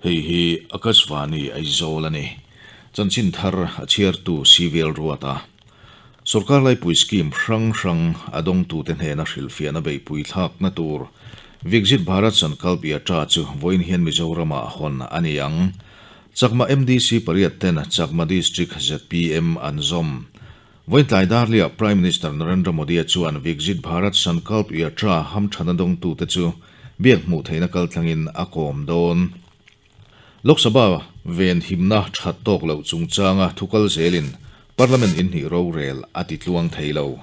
Hei hi Akashvani Aizawl a ni. Chanchin thar a chhiartu Civil Ruata. Sorkar laipui scheme hrang hrang a dawngtute hnena hrilhfiahna beihpui thlakna tur Viksit Bharat Sankalp Yatra chu vawiin hian Mizoramah hawn a ni ang. Chakma MDC pariat ten Chakma District zpm an zawm. Vawiin tlai darliah Prime Minister Narendra Modi-a chuan Viksit Bharat Sankalp Yatra hamthana dawngtute chu biak hmuh theihna kaltlangin a kawm dawn. Lok Sabha ven himna that tawk loh chungchanga thu kal zelin Parliament inhnih rorel a ti tluang thei lo.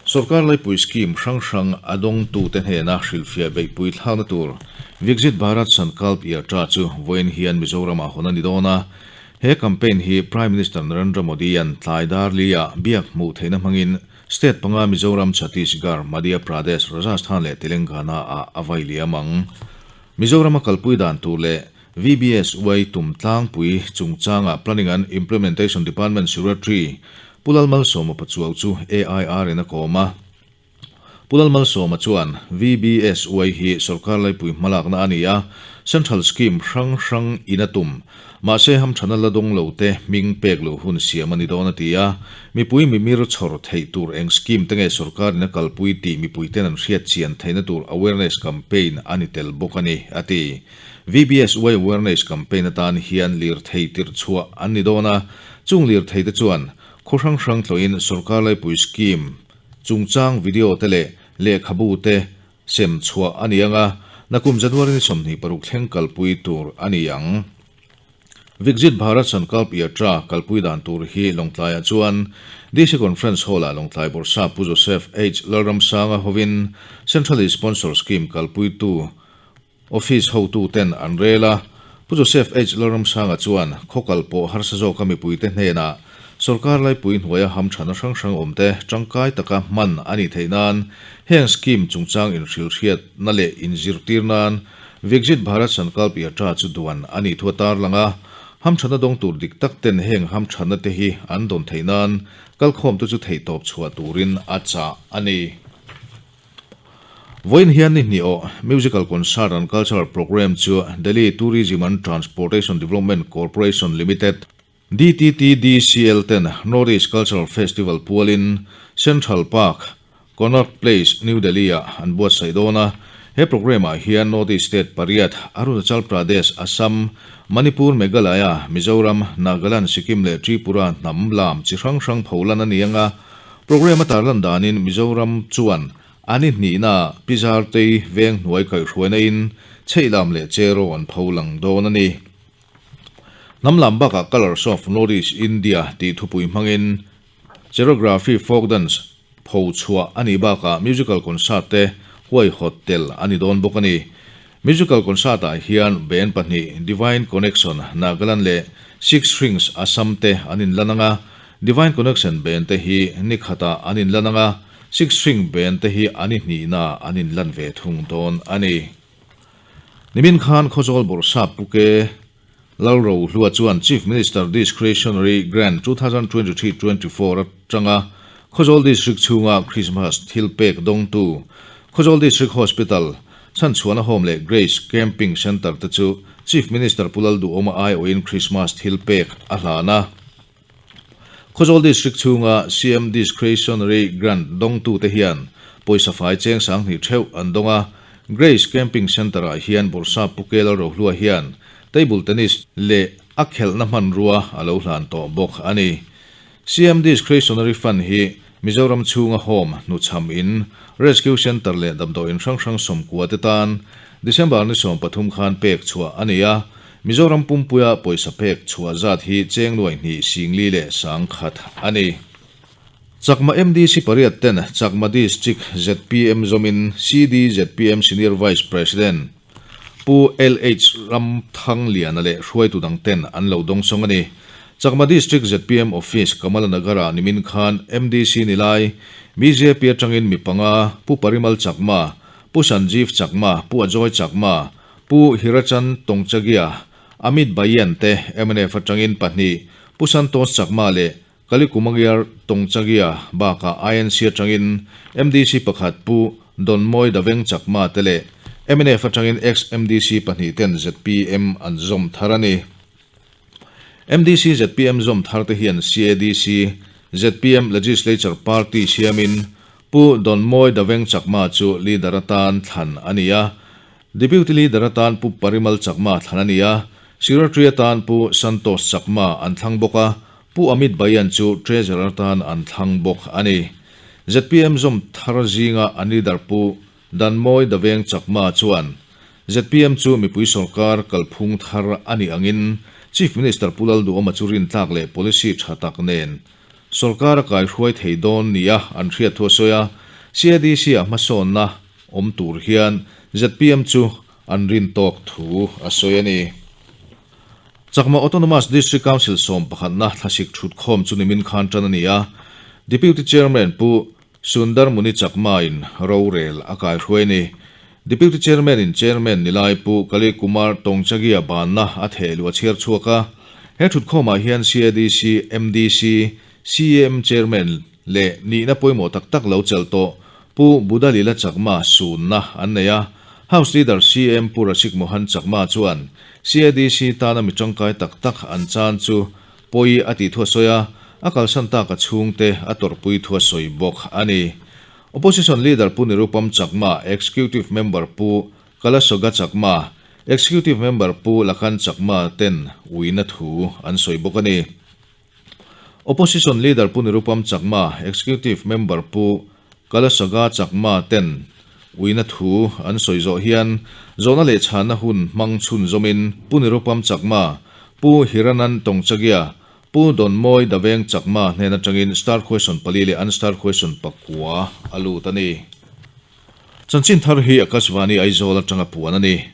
Sorkar laipui scheme hrang hrang a dawngtute hnena hrilhfiah beihpui thlakna tur Viksit Bharat Sankalp Yatra chu vawiin hian Mizoramah hawn a ni dawn a. He campaign hi Prime Minister Narendra Modi-a'n tlai dar li-ah biak hmuh theihna hmangin state panga Mizoram, Chhattisgarh, Madhya Pradesh, Rajasthan leh Telangana-ah a vai liam ang. Mizorama kalpui dan tur leh VBSY tum tlangpui chungchanga Planning and Implementation Department Secretary Pu Lalmalsawma Pachuau chu AIR in a kawm a. Pu Lalmalsawma chuan VBSY hi sorkar laipui hmalakna a ni a, Central Scheme hrang hrang in a tum. Mahse hamthana la dawng lo te hming pek lo hun siam a ni dawn a ti a. Mipui mimir chhawr theih tur eng scheme te nge sorkar in a kalpui tih mipui ten an hriat chian theihna tur awareness campaign a ni tel bawk a ni, a ti. VBSY Awareness Campaign atan hian lirthei tirh chhuah an ni dawn a, chung lirthei te chuan khaw hrang hrang tlawhin sorkar laipui scheme chungchang video te leh lehkhabu te sem chhuah a ni ang a, nakum January ni 26 thleng kalpui tur a ni ang. Viksit Bharat Sankalp Yatra kalpui dan tur hi Lawngtlaiah chuan DC Conference Hall-ah Lawngtlai Bawrhsap Pu Joseph H. Lalramsanga hovin Centrally Sponsor Scheme kalpuitu Office hotuten an rel a, Pu Joseph H. Lalramsanga chuan khaw kal pawh harsa zawka mipuite hnenah sawrkar laipui hnuaia hamthana hrang hrang awmte tangkai taka hman a nih theih nan heng scheme chungchang inhrilhriatna leh inzirtir nan Viksit Bharat Sankalp Yatra chu duan a nih thu a tarlang a, hamthana dawng tur dik tak ten heng hamthana te hi an dawn theih nan kalkhawmte chu theihtawp chhuah turin a chah a ni. Vawiin hian ni hnih aw Musical Concert and Cultural Programme chu Delhi Tourism and Transportation Development Corporation Limited, DTTDCL, ten North East Cultural Festival pualin Central Park, Connaught Place, New Delhi-ah an buatsaih dawn a. He programme-ah hian North East state pariat, Arunachal Pradesh, Assam, Manipur, Meghalaya, Mizoram, Nagaland, Sikkim leh Tripura hnam lam chi hrang hrang pholan a ni ang a. Programme a tarlan danin Mizoram chuan an i hnihna Pizartei veng hnuai kaihhruaina in chheihlam leh cheraw an pho lang dawn a ni. Hnam lam bakah Colours of North East India tih thupui hmangin Choreography Folk Dance pho chhuah a nih bakah Musical Concert te huaihawt tel a ni dawn bawk a ni. Musical Concert ah hian band pahnih Divine Connection Nagaland leh Six Strings Assam te an inlan ang a, Divine Connection band te hi ni khatah an inlan ang a, Six String band te hi an i hnihnaah an inlan ve thung dawn a ni. Nimin khan Khawzawl Bawrhsap Pu Ke Lalrohlua chuan Chief Minister Discretionary Grant 2023-24 atanga Khawzawl District chhunga Christmas thil pek dawngtu Khawzawl District Hospital, Chhanchhuahna Home leh Grace Camping Centre te chu Chief Minister Pu Lalduhawma aiawhin Christmas thil pek a hlan a. Khawzawl District chhunga CM Discretionary Grant dawngtute hian pawisa fai cheng 2000 theuh an dawng a. Grace Camping Centre-ah hian Bawrhsap Pu Ke Lalrohlua hian Table Tennis leh a khelhna hmanrua a lo hlan tawh bawk a ni. CM Discretionary Fund hi Mizoram chhunga Home, hnuchham in, Rescue Centre leh damdawiin hrang hrang 90 te tan December ni 13 khan pek chhuah a ni a. Mizoram pumpuia pawisa pek chhuah zat hi cheng nuai hnih singli leh 10,000 a ni. Chakma MDC pariat ten Chakma District zpm zawmin CD zpm Senior Vice President Pu LH Ramthangliana leh hruaitu dang ten an lo dawngsawng a ni. Chakma District zpm Office Kamalanagar-ah nimin khan MDC ni lai bjp atangin mi panga Pu Parimal Chakma, Pu Sanjeev Chakma, Pu Ajoy Chakma, Pu Hirachan Tongchagia, Amit Bayan te mnf atangin pahnih, Pu Santosh Chakma leh Kalikumagiar Tongchagia bakah INC atangin MDC pakhat Pu Donmawi Daveng Chakma te leh Mnf atangin ex-MDC pahnihten zpm an zawm thar a ni. MDC zpm zawm tharte hian CADC zpm Legislature Party siamin Pu Donmawi Daveng Chakma chu Leader atan thlan a ni a, Deputy Leader atan Pu Parimal Chakma thlan a ni a, Secretary atan Pu Santosh Chakma an thlang bawk a, Pu Amit Bayan chu Treasurer atan an thlang bawk a ni. Zpm zawm thar zinga an Leader Pu Danmawi Daveng Chakma chuan zpm chu mipui sorkar kalphung thar a nih angin Chief Minister Pu Lalduhawma chu rintlak leh policy tha tak nen sorkar a kaihruai thei dawn nia an hriat thu a sawi a, CADC-ah hmasawnna awm tur hian zpm chu an rin tawk thu a sawi a ni. Chakma Autonomous District Council sawmpakhatna thlasik thutkhawm chu nimin khan tan a ni a, Deputy Chairman Pu Sundar Muni Chakma in rorel a kaihruai a ni. Deputy Chairman in Chairman Nilai Pu Kali Kumar Tongchagia banna a theh luh a chhiar chhuak a. He thutkhawmah hian CADC, MDC, CAM Chairman leh nihna pawimawh tak tak lo chelh tawh Pu Budalila Chakma sunna an nei a. House Leader CAM Pu Rasik Mohan Chakma chuan CADC tana mi tangkai tak tak an chan chu Pawi a tih thu a sawi a, a kalsan tak a chhungte a tawrhpui thu a sawi bawk a ni. Opposition Leader Pu Nirupam Chakma, Executive Member Pu Kalasoga Chakma, Executive Member Pu Lakhan Chakma ten uina thu an sawi bawk a ni. Opposition Leader Pu Nirupam Chakma, Executive Member Pu Kalasoga Chakma ten uina thu an sawi zawh hian zawhna leh chhanna hun hmang chhunzawmin Pu Nirupam Chakma, Pu Hiranan Tongchagia, Pu Donmawi Daveng Chakma hnen atangin Star Question pali leh Unstar Question pakua a lut a ni. Chanchin thar hi Akashvani Aizawl atanga puan a ni.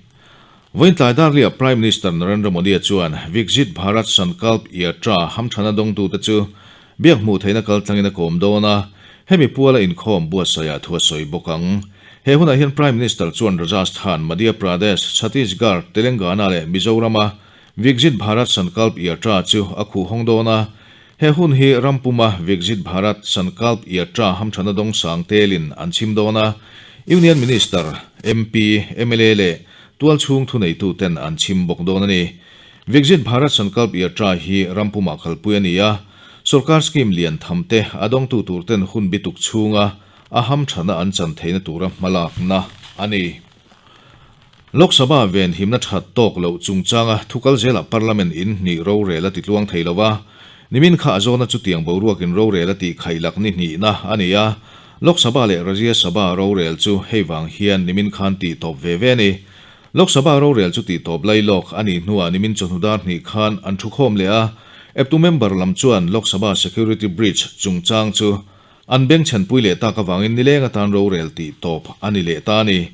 Vawiin tlai darliah Prime Minister Narendra Modi-a chuan Viksit Bharat Sankalp Yatra hamthana dawngtute chu biak hmuh theihna kaltlangin a kawm dawn a, hemi puala inkhawm buatsaihah thu a sawi bawk ang. He hunah hian Prime Minister chuan Rajasthan, Madhya Pradesh, Chhattisgarh, Telangana leh Mizoram-a Viksit Bharat Sankalp Yatra chu a khuh hawng dawn a, he hun hi ram puma Viksit Bharat Sankalp Yatra hamthana dawng sang telin an chhim dawn a, Union Minister, MP, mla leh tualchhung thuneituten an chhim bawk dawn a ni. Viksit Bharat Sankalp Yatra hi ram pumah kalpui a ni a, sorkar scheme lian tham te a dawngtu turten hun bituk chhunga a hamthana an chan theihna tura hmalakna a ni. Lok Sabha venhimna that tawk loh chungchanga thukal zelah Parliament in hnih rorel a ti tluang thei lo va, nimin kha a zawna chutiang boruakin rorel a tih khaih lak ni hnihna a ni a, Lok Sabha leh Rajya Sabha rorel chu hei vang hian nimin khan tih tawp ve ve a ni. Lok Sabha rorel chu tih tawp lai lawk a nih hnuah nimin chawhnu dar hnih khan an thukhawm leh a, eptu member lam chuan Lok Sabha security breach chungchang chu an bengchhenpui leh tak avangin nileng atan rorel tih tawp a ni leh ta a ni.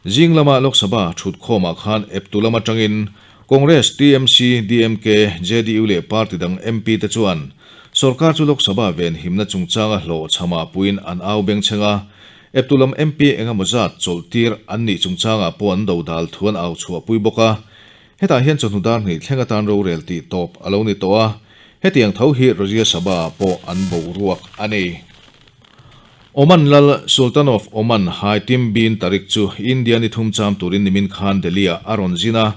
Zing lama Lok Sabha thutkhawmah khan eptu lam atangin Congress, TMC, DMK, JDU leh party dang MP te chuan sorkar chu Lok Sabha venhimna chungchanga hlawhchhamah puiin an au bengchheng a, eptu lam MP engemaw zat chawlhtir an nih chungchangah pawh an dodal thu an au chhuahpui bawk a. Hetah hian chawhnu dar hnih thleng atan rorel tih tawp a lo ni tawh a, hetiang tho hi Rajya Sabha-ah pawh an boruak a ni. Oman lal Sultan of Oman Haitham bin Tariq chu India ni thum cham turin nimin khan Delhi-ah a rawn zin a,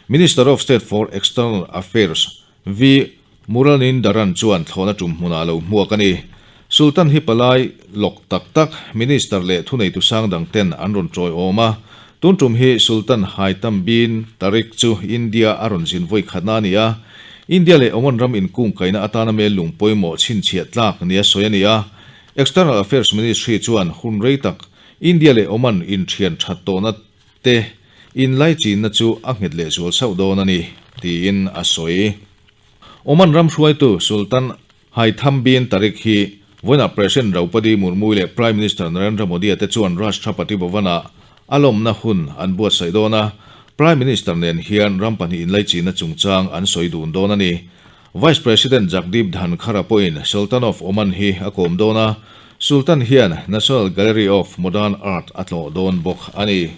Minister of State for External Affairs V Muralidharan chuan thlawhna tum hmunah a lo hmuak a ni. Sultan hi palai lawk tak tak Minister leh thuneitu sang dang ten an rawn tawiawm a, tun tum hi Sultan Haitham bin Tariq chu India a rawn zin vawi khatna a ni a, India leh Oman ram inkungkaihna atana mel lung pawimawh chhinchhiah tlak nia sawi a ni a. External Affairs Ministry chuan hun rei tak India leh Oman inthian that tawhna te inlaichinna chu a nghet leh zual sauh dawn a ni, tiin a sawi. Oman ram hruaitu Sultan Haitham bin Tariq hi vawiinah President Draupadi Murmu leh Prime Minister Narendra Modi-a te chuan Rashtrapati Bhavan-ah a lawmna hun an buatsaih dawn a, Prime Minister nen hian ram pahnih inlaichinna chungchang an sawi dun dawn a ni. Vice President Jagdeep Dhankhar-a pawhin Sultan of Oman hi a kawm dawn a, Sultan hian National Gallery of Modern Art a tlawh dawn bawk a ni.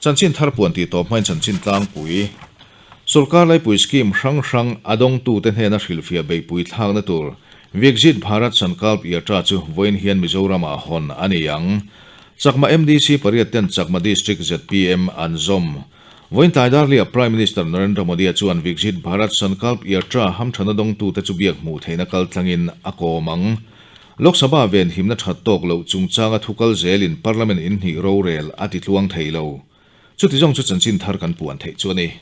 Chanchin thar puan tih tawp hmain chanchin tlangpui Sorkar laipui scheme hrang hrang a dawngtute hnena hrilhfiah beihpui thlakna tur Viksit Bharat Sankalp Yatra chu vawiin hian Mizoram-ah hawn a ni ang. Chakma MDC pariat ten Chakma District zpm an zawm. Vawiin tlai darliah Prime Minister Narendra Modi-a chuan Viksit Bharat Sankalp Yatra hamthana dawngtute chu biak hmuh theihna kaltlangin a kawm ang. Lok Sabha venhimna that tawk loh chungchanga thu kal zelin Parliament inhnih rorel a titluang thei lo. Chuti zawng chu chanchin thar kan puan theih chu a ni.